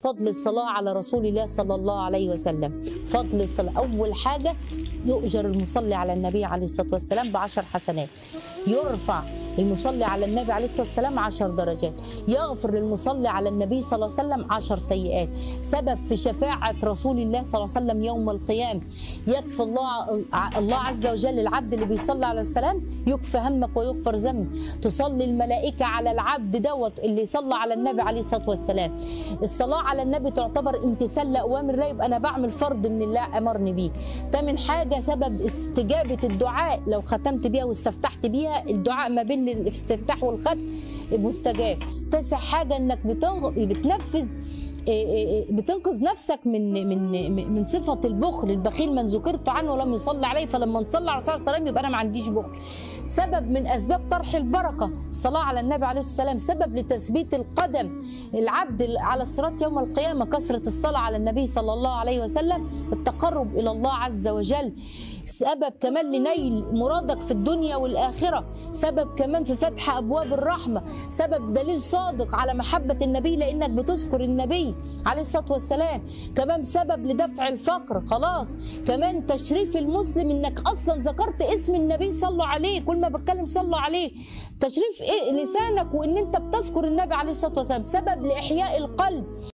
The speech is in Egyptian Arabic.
فضل الصلاة على رسول الله صلى الله عليه وسلم. فضل الصلاة، أول حاجة يؤجر المصلي على النبي عليه الصلاة والسلام ب10 حسنات، يرفع المصلي على النبي عليه الصلاة والسلام 10 درجات، يغفر للمصلي على النبي صلى الله عليه وسلم 10 سيئات، سبب في شفاعة رسول الله صلى الله عليه وسلم يوم القيامة، يكفي الله عز وجل العبد اللي بيصلي على السلام يكفي همك ويغفر ذنبك، تصلي الملائكة على العبد دوت اللي صلى على النبي عليه الصلاة والسلام. الصلاة على النبي تعتبر امتثال لأوامر الله، يبقى أنا بعمل فرض من الله أمرني بيه. تامن حاجة سبب استجابة الدعاء، لو ختمت بيها واستفتحت بيها الدعاء ما بين الاستفتاح والختم مستجاب. تاسع حاجة انك بتنفذ بتنقذ نفسك من من من صفة البخل، البخيل من ذكرت عنه ولم يصلي عليه، فلما نصلي على الرسول صلى الله عليه وسلم يبقى انا ما عنديش بخل. سبب من اسباب طرح البركة الصلاة على النبي عليه الصلاة والسلام، سبب لتثبيت القدم العبد على الصراط يوم القيامة كثرة الصلاة على النبي صلى الله عليه وسلم، التقرب الى الله عز وجل، سبب كمان لنيل مرادك في الدنيا والآخرة، سبب كمان في فتح أبواب الرحمة، سبب دليل صادق على محبة النبي لأنك بتذكر النبي عليه الصلاة والسلام، كمان سبب لدفع الفقر، خلاص كمان تشريف المسلم إنك أصلا ذكرت اسم النبي صلوا عليه، كل ما بتكلم صلوا عليه، تشريف إيه لسانك وإن أنت بتذكر النبي عليه الصلاة والسلام، سبب لإحياء القلب.